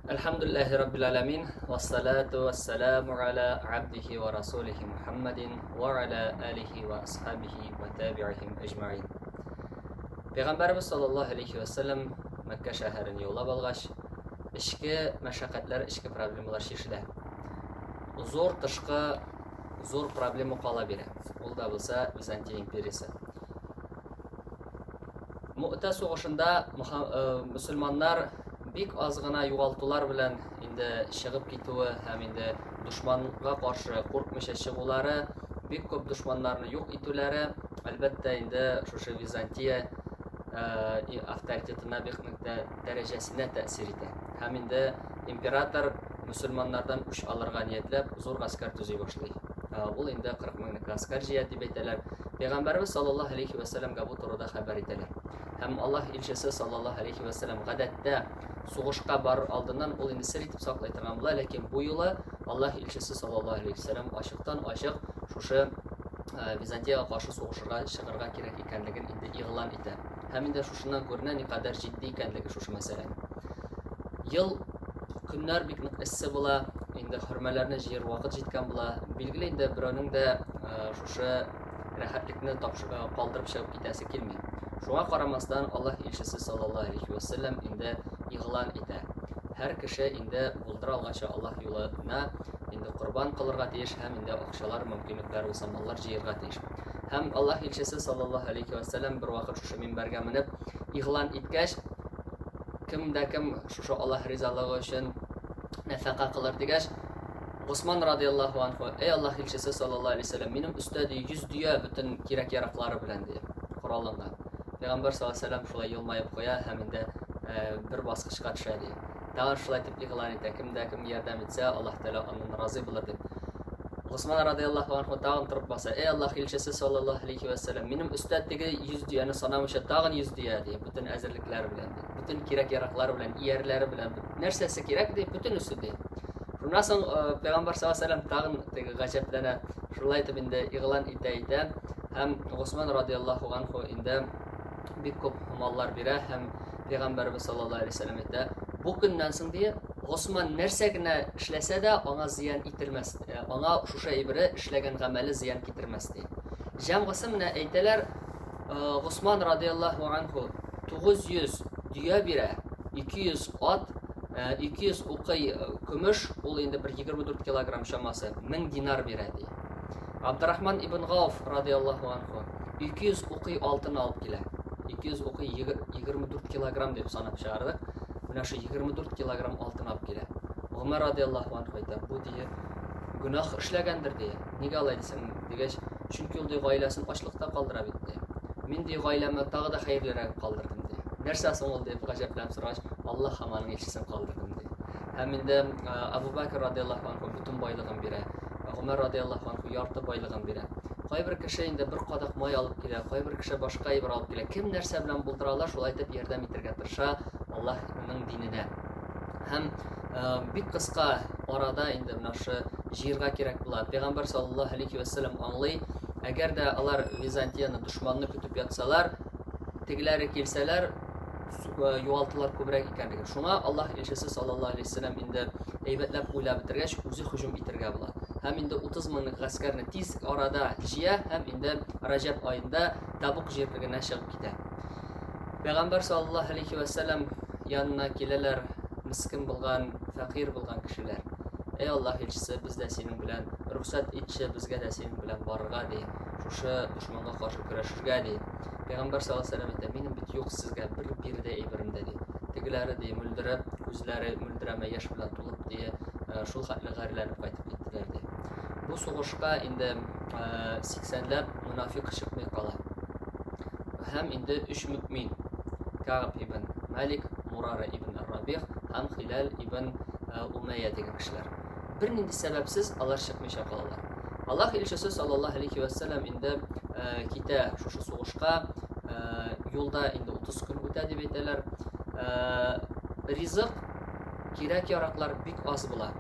Әлхәмдүлилләһи раббил аламин, вассалату вассаламу аля абдихи ва расулихи Мухаммадин ва аля алихи ва асхабихи ва табиихим әҗмәин. Пәйгамбәрбез саллаллаһу алейхи ва саллям Мәккә шәһәрен яулап алгач, эчке мәшәкатьләр, эчке проблемалар чишелә. Зур тышкы зур проблема кала бирә. Ул да булса Византия империясе. Му'та сугышында мөселманнар бик аз гына югалтулар белән инде чыгып китүе һәм инде дошманга каршы куркмыйча чыгулары, бик күп дошманнарны юк итүләре, әлбәттә, инде шушы Византия авторитетына бик нык дәрәҗәсенә тәэсир итә. Һәм инде император мөселманнардан үч алырга ниятләп, зур гаскәр төзи башлый. Ул инде 40 меңлек гаскәр җыя дип әйтәләр. Пәйгамбәрбез саллаллаһу алейхи ва сәлламгә бу турыда хәбәр итәләр. Һәм Аллаһ илчесе саллаллаһу алейхи ва сәллам гадәттә сугышка барыр алдыннан ул инде сер итеп саклый торган була, ләкин бу юлы Аллаһ илчесе саллаллаһу алейхи ва сәллам ачыктан ачык шушы Византиягә каршы сугышырга чыгарга кирәк икәнлеген инде игълан итә. Һәм инде шушыннан күренә никадәр җитди икәнлеге шушы мәсьәләнең. Ел көннәр бик нык эссе була, инде хөрмәләрне җыер вакыт җиткән була. Билгеле инде берәүнең дә шушы рәхәтлекне калдырып чыгып китәсе килми. Шуңа карамастан Аллаһ илчесе саллаллаһу алейхи ва саллям инде игълан итә. Һәр кеше инде булдыра алганча Аллаһ юлына инде корбан кылырга тиеш һәм инде акчалар мөмкинлекләре булса маллар җыерга тиеш. Һәм Аллаһ илчесе саллаллаһу алейхи ва саллям бер вакыт шушы минбәргә менеп игълан иткәч, кем дә кем шушы Аллаһ ризалыгы өчен нәфәка кылыр дигәч, Госман радиаллаһу анху, эй Аллаһ илчесе саллаллаһу алейһи вәсәлләм, минем өстә ди 100 дөя бөтен кирәк-яраклары белән ди, коралланган. Пәйгамбәр саллаллаһу алейһи вәсәлләм шулай елмаеп куя һәм инде бер баскычка төшә ди. Тагын шулай дип игълан итә, кем дә кем ярдәм итсә, Аллаһ Тәгалә аннан разый булыр дип. Госман радиаллаһу анху тагын торып баса, эй Аллаһ илчесе саллаллаһу алейһи вәсәлләм, минем өстә теге 100 дөяне санамыйча тагын 100 дөя ди, бөтен әзерлекләр белән ди, бөтен кирәк-яраклары белән, иярләре белән, нәрсәсе кирәк ди, бөтенесе ди. Шуннан соң Пәйгамбәр саллаллаһу алейһи вәсәлләм тагын теге гаҗәпләнә. Шулай итеп инде игълан итә итә һәм Госман радиаллаһу анху инде бик күп маллар бирә һәм Пәйгамбәрбез саллаллаһу алейһи вәсәлләм әйтә, бу көннән соң ди, Госман нәрсә генә эшләсә дә, аңа зыян ителмәс. Аңа шушы әйбере эшләгән гамәле зыян китермәс ди. Җәмгысы менә әйтәләр, Госман радиаллаһу анху 900 дөя бирә, 200 ат, 200 укый көмеш, ул инде бер 24 килограмм чамасы, 1000 динар бирә ди. Абдурахман ибн Гауф радиаллаһу анху 200 укый алтын алып килә. 200 укый 24 килограмм дип санап чыгардык. Менә шу 24 килограмм алтын алып килә. Гомәр радиаллаһу анху әйтә, бу дие гөнаһ эшләгәндер ди. Нигә алай дисең дигәч, чөнки ул ди гаиләсен ачлыкта калдыра бит ди. Мин ди гаиләмә тагы да хәерлерәк калдырдым ди. Нәрсә соң ул дип гаҗәпләнеп сорагач, Аллаһ һәм аның илчесен калдырдым ди. Һәм инде Абу Бәкр радиаллаһу анху бөтен байлыгын бирә. Гомәр радиаллаһу анху ярты байлыгын бирә. Кайбер кеше инде бер кадак май алып килә, кайбер кеше башка әйбер алып килә. Кем нәрсә белән булдыра ала, шулай итеп ярдәм итәргә тырыша Аллаһның диненә. Һәм бик кыска арада инде менә шушы җыерга кирәк була. Пәйгамбәр саллаллаһу алейхи вәсәлләм аңлый, әгәр дә алар Византияне дошманны көтеп ятсалар, тегеләре килсәләр, югалтулар күбрәк икәнлеген. Шуңа Аллаһ илчесе саллаллаһу алейһи вәсәлләм инде әйбәтләп уйлап бетергәч, үзе һөҗүм итәргә була. Һәм инде 30 меңлек гаскәрне тиз арада җыя һәм инде Раҗәб аенда Табук җирлегенә чыгып китә. Пәйгамбәр саллаллаһу алейһи вәсәлләм янына киләләр мискен булган, фәкыйрь булган кешеләр. Эй Аллаһ илчесе, без дә синең белән рөхсәт итче, безгә дә синең белән барырга ди. Шушы дошманга каршы көрәшергә ди. Пәйгамбәр саллаллаһу алейһи вәсәлләм әйтә, минем бит юк сезгә бер бирде әйберем дә ди. Тегеләре ди, мөлдерәп, күзләре мөлдерәмә яшь белән тулып ди, шул хәтле гарьләнеп кайтып киттеләр ди. Бу сугышка инде 80ләп мунафик чыкмый кала. Һәм инде өч мөмин Кагб ибн Малик, Мурара ибн Рабих һәм Хиләл ибн Умәйя дигән кешеләр. Бернинди сәбәпсез алар чыкмыйча калалар. Аллаһ илчесе саллаллаһу алейхи ва саллям инде китә шушы сугышка. Юлда инде 30 көн үтә дип әйтәләр. Ризык, кирәк-яраклар бик аз була.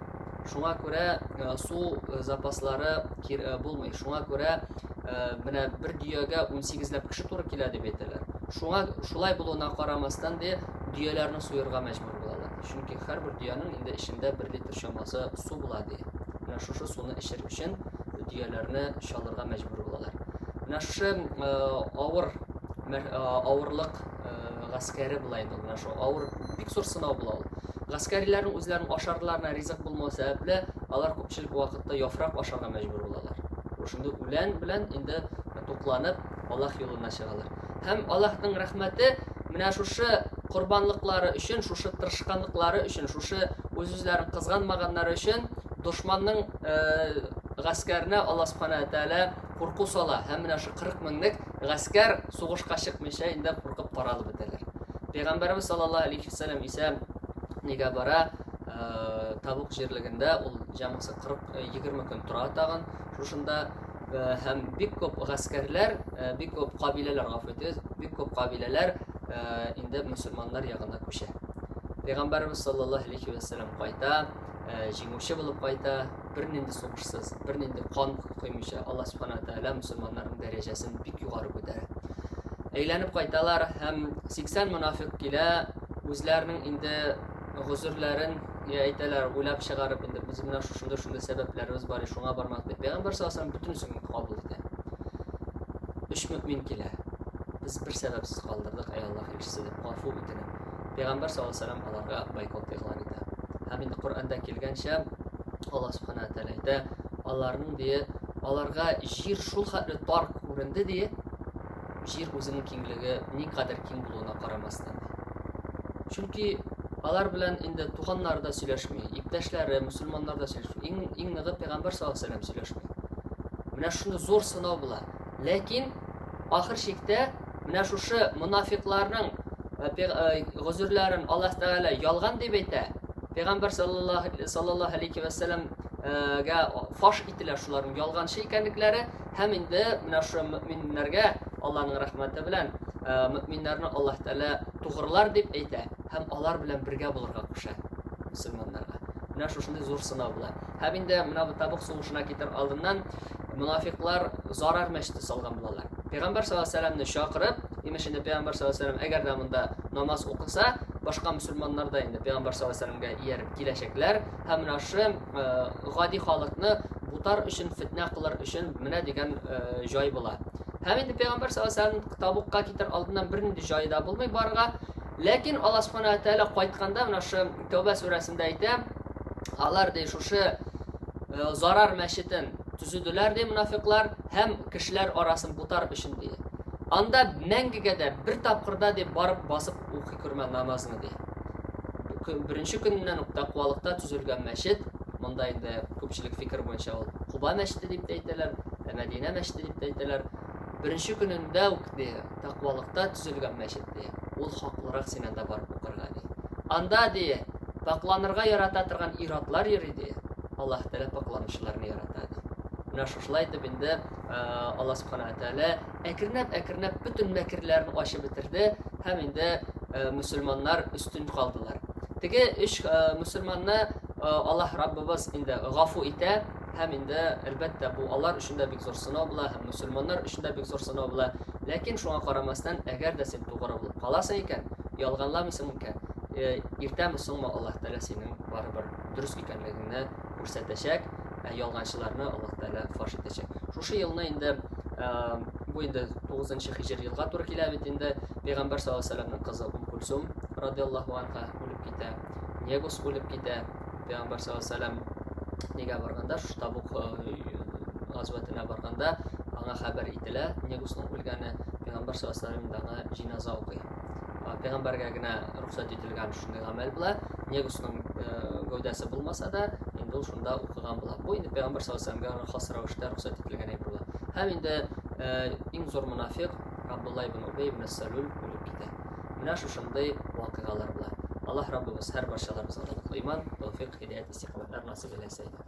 Шуңа күрә су запаслары булмый. Шуңа күрә менә бер дөягә 18 ләп кеше туры килә дип әйтәләр. Шуңа шулай булуына карамастан ди, дөяләрне суярга мәҗбүр булалар. Чөнки һәрбер дөянең инде эчендә бер литр чамасы су була ди. Менә шушы суны эчер өчен дөяләрне чалырга мәҗбүр булалар. Менә шушы авыр авырлык гаскәре була инде менә шу авыр бик зур сынау була ул. Гаскәриләрнең үзләренең ашарларына ризык булмау сәбәпле, алар күпчелек вакытта яфрак ашарга мәҗбүр булалар. Шушындый үлән белән инде тукланып, Аллаһ юлына чыгалар. Һәм Аллаһның рәхмәте менә шушы корбанлыклары өчен, шушы тырышканлыклары өчен, шушы үз-үзләрен кызганмаганнары өчен дошманның э, гаскәренә Аллаһ Субхана Тәгалә курку сала һәм менә шушы 40 меңлек гаскәр сугышка чыкмыйча инде куркып таралып бетәләр. Пәйгамбәребез саллаллаһу алейхи вәсәлләм исә нигә бара? Э, Табук җирлегендә ул җәмгысы 40 20 көн тора тагын. Шушында Э, һәм бик күп гаскәрләр, э, бик күп кабиләләр, гафу итегез, бик күп кабиләләр э, инде мөселманнар ягына күчә. Пәйгамбәребез саллаллаһу алейхи ва сәлләм кайта, җиңүче булып кайта, бернинди сугышсыз, бернинди кан коймыйча Аллаһ субхана тәгалә мөселманнарның дәрәҗәсен бик югары күтәрә. Әйләнеп кайталар һәм 80 монафик килә, үзләренең инде гозерләрен я әйтәләр, уйлап чыгарып инде без менә шушында шундый сәбәпләребез бар, шуңа бармадык дип. Пәйгамбәр саллаллаһу алейһи бөтенесен кабул итә. Өч мөмин килә. Без бер сәбәпсез калдырдык, әй Аллаһ илчесе дип гафу үтенеп. Пәйгамбәр саллаллаһу алейһи вәсәлләм аларга бойкот игълан итә. Һәм инде Коръәндә килгәнчә, Аллаһ субхана тәгалә әйтә, аларның дие, аларга җир шул хәтле тар күренде дие, җир үзенең киңлеге никадәр киң булуына карамастан. Чөнки алар белән инде туганнары да сөйләшми, иптәшләре, мөселманнар да сөйләшми. Иң, иң ныгы пәйгамбәр саллаллаһу алейһи вәсәлләм сөйләшми. Менә шундый зур сынау була. Ләкин ахыр чиктә менә шушы монафикларның э, э, гозерләрен Аллаһ Тәгалә ялган дип әйтә. Пәйгамбәр саллаллаһу алейхи вәсәлләмгә фаш ителә шуларның ялганчы икәнлекләре һәм инде менә шушы мөминнәргә Аллаһның рәхмәте белән э, мөминнәрне Аллаһ Тәгалә тугрылар дип әйтә һәм алар белән бергә булырга куша мөселманнарга. Менә шушындый зур сынау була. Һәм инде менә бу Табук сугышына китер алдыннан мунафиклар зарар мәчете салган булалар. Пәйгамбәр саллаллаһу алейһи вәсәлләмне чакырып, имеш инде пәйгамбәр саллаллаһу алейһи вәсәлләм әгәр дә монда намаз укыса, башка мөселманнар да инде пәйгамбәр саллаллаһу алейһи вәсәлләмгә ияреп киләчәкләр һәм менә шушы э, гади халыкны бутар өчен, фитнә кылыр өчен менә дигән э, җай була. Һәм инде пәйгамбәр саллаллаһу алейһи вәсәлләм Табукка китер алдыннан бернинди җае да булмый барырга. Ләкин Аллаһ субхана ва тәгалә кайтканда менә шушы Тәүбә сүрәсендә әйтә, алар ди шушы э, зарар мәчетен төзеделәр ди мунафиклар һәм кешеләр арасын бутар өчен ди. Анда мәңгегә дә бер тапкырда ди барып басып укый күрмә намазны ди. Беренче көненнән үк тәкъвалыкта төзелгән мәчет, монда инде күпчелек фикер буенча ул Куба мәчете дип тә әйтәләр, Мәдинә мәчете дип тә әйтәләр. Беренче көнендә үк ди, тәкъвалыкта төзелгән мәчет ди, ул хаклырак син анда барып укырга ди. Анда ди, пакъланырга ярата торган ир-атлар йөри ди, Аллаһ Тәгалә пакъланучыларны ярата ди. Менә шушылай итеп инде Аллаһ Субхана Тәгалә әкренләп-әкренләп бөтен мәкерләрен ачып бетерде һәм инде мөселманнар өстен калдылар. Теге өч мөселманны Аллаһ Раббыбыз инде гафу итә, Һәм инде, әлбәттә, бу алар өчен дә бик зур сынау була, һәм мөселманнар өчен дә бик зур сынау була. Ләкин шуңа карамастан, әгәр дә син тугры булып каласың икән, ялганламыйсың икән, э, иртәме соңмы Аллаһ Тәгалә синең барыбер дөрес икәнлегеңне күрсәтәчәк, ә ялганчыларны Аллаһ Тәгалә фаш итәчәк. Шушы елны инде э, бу инде 9 хиҗр елга туры килә бит инде. Пәйгамбәр саллаллаһу алейһи вәсәлләмнең кызы Ум Кульсум радиаллаһу анха үлеп китә. Негус үлеп китә. Пәйгамбәр саллаллаһу алейһи вәсәлләм нигә барганда, шушы Табук газвәтенә барганда аңа хәбәр ителә, Негусның үлгәне, Пәйгамбәр саллаллаһу алейһи вәсәлләм аңа җиназа укый. Пәйгамбәргә генә рөхсәт ителгән шундый гамәл була. Негусның гәүдәсе булмаса да, инде ул шунда укыган була. Бу инде Пәйгамбәр саллаллаһу алейһи вәсәлләмгә хас рәвештә рөхсәт ителгән әйбер була. Һәм инде иң зур монафикъ Абдулла ибн Убей ибн Салул үлеп китә. Менә шушындый вакыйгалар була. Аллаһ Раббыбыз һәр барчаларыбызга да ныклы иман, тәүфик, һидәят, истикамәтләр насыйп әйләсә иде.